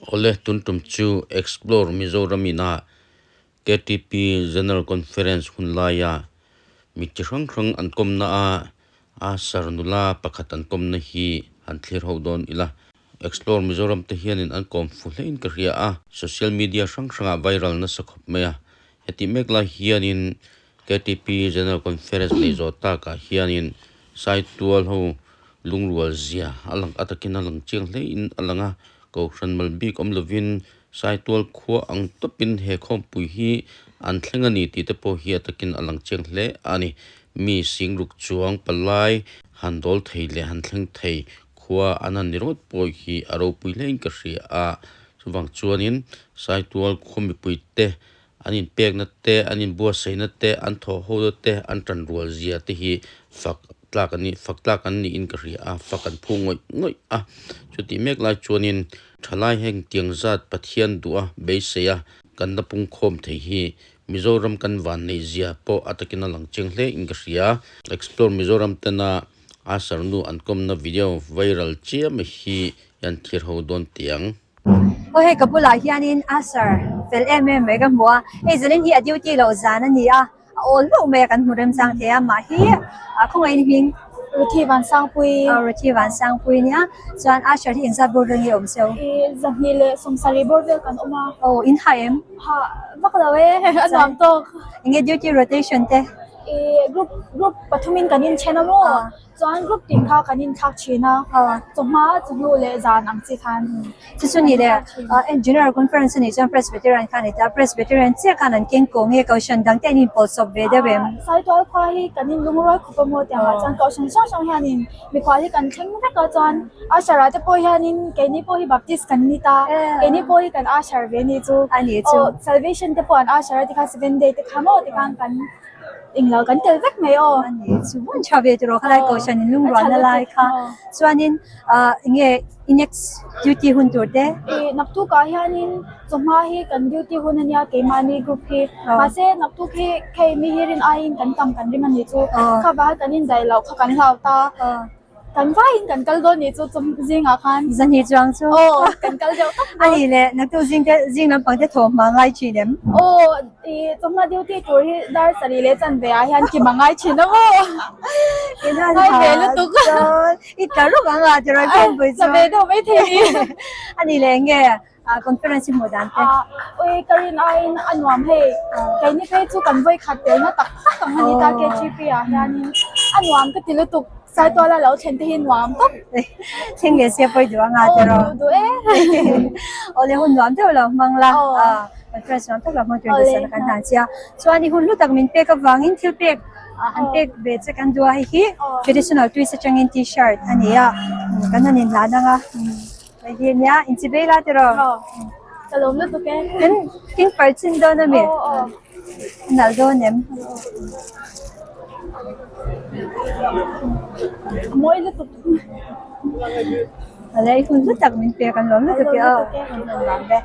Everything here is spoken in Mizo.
Awle tun tum chu Explore Mizoram ina KTP General Conference hun laia mi chi hrang hrang an kawmna a Asar nula pakhat an kawmna hi han thlir ho dawn ila. Explore Mizoram te hianin an kawm fu hlein ka hria a, social media hrang hrangah viral nasa khawp mai a. Heti mek lai hianin KTP General Conference neih zawh takah hianin Saitual ho lungrual zia a lang a takin a lang chiang hlein a lang a, Kohhran mal bik awm lovin Saitual khua ang tawpin he khawmpui hi an thleng a ni tih te pawh hi a takin a lang chiang hle a ni. Mi singruk chuang palai han dawl thei leh han thleng thei khua an han ni ringawt pawh hi a ropui hlein ka hria a, chuvang chuanin Saitual khaw mipuite An inpekna te, an inbuatsaihna te, an thawhhona te, an tanrual zia te hi fak tlak an ni, fak tlak an niin ka hria a, fak an phu ngawih ngawih a. Chutih mek lai chuanin thalai heng tiang zat Pathian duh a, beisei a, kan la pungkhawm thei hi Mizoram kan van neih zia pawh a takin a lang chiang hle in ka hria. Explore Mizoram tena Asar nu an kawmna video viral chiam hi an thlir ho dawn tiang. Aw hei ka bulah hianin Asher fel em em mai ka hmu a, hei zalin hi a duty loh zan a ni a, a awl hlauh mai a kan hmu remchang thei a mah hi ah khawngaih in hming Ruthi Vansangpui aw Ruthi Vansangpui nia chuan Asher hi engzat bawr vel nge awm se i 270 bawr vel kan awm a aw in ha em? Ha vak lo e a nuam tawk enge duty rotation te? I group group pathumin kan inthen a maw Chuan group tin kha kan inthlak thin a, chawhma, chawhnu leh zan ang chi khan. Chu chu ni le, General Conference a nih chuan Presbyterian kha a ni ta, Presbyterian chiah khan an keng ko nge Kohhran dang te an inpawlsawp ve deuh em? Saitual khua hi kan inlungrual khawp a maw tiangah chuan Kohhran hrang hrang hianin mikhual hi kan thleng vek a chuan Usher ah te pawh hianin keini pawh hi Baptist kan ni ta, keini pawh hi kan Usher ve ni chu. A ni chu. Aw Salvation te pawh an Usher a tikhan Seventh Day te kha maw tikhan kan. Englo kan tel vek mai aw. A ni chu hun tha ve tiraw khalai kohhran in lungrual na lai kha chuanin ah enge i next duty hun tur te. I naktuk ah hianin chawhma hi kan duty hun ania keimahni group hi mahse naktuk hi hei mi hi rin aiin kan tam kan ring anih chu kha vang kan indaih loh kha kan hlau ta. Kan vaiin kan kal dawn nih chu chawm zingah khan. Zahnih chuang chu. Aw, kan kal deuh tawp dawn. A nih leh, naktuk zing te zing lampang te thawh hma ngai thin em? Aw, i chawhma duty tur hi dar sarih leh chanve ah hian kim a ngai thin a maw? Ngai ve lutuk. I tla rawk ang a tirawi khawmpui chu. Tla ve deuh mai thei ni. A nih leh enge conference hi hmuh dan te? Ui, ka rin aiin a nuam hei. Keini phei chu kan vawi khat telna tak tak ang a ni ta KGP ah hianin a nuam ka ti lutuk. Saituala lo thlen te hi nuam tawp. Thleng leh sia pawi duh anga tiraw? Aw, duh duh e. Awle hun nuam deuh lo hmang la. Conference nuam tak lo hmang tur duhsakna kan hlan che a. Chuan i hun hlu tak min pek avangin thil pek han pek ve che kan duh a, hei hi traditional twist atangin t-shirt a ni a, kan han inhlan ang a. Hei hi nia inchi vei la tiraw? Aw, ka lawm lutuk e. Kan king par chin dawn a mi? Aw aw. A nalh dawn em? A mawi lutuk. Alei hun hlu tak min pek an lawm lutuk e aw. Hun nuam ve.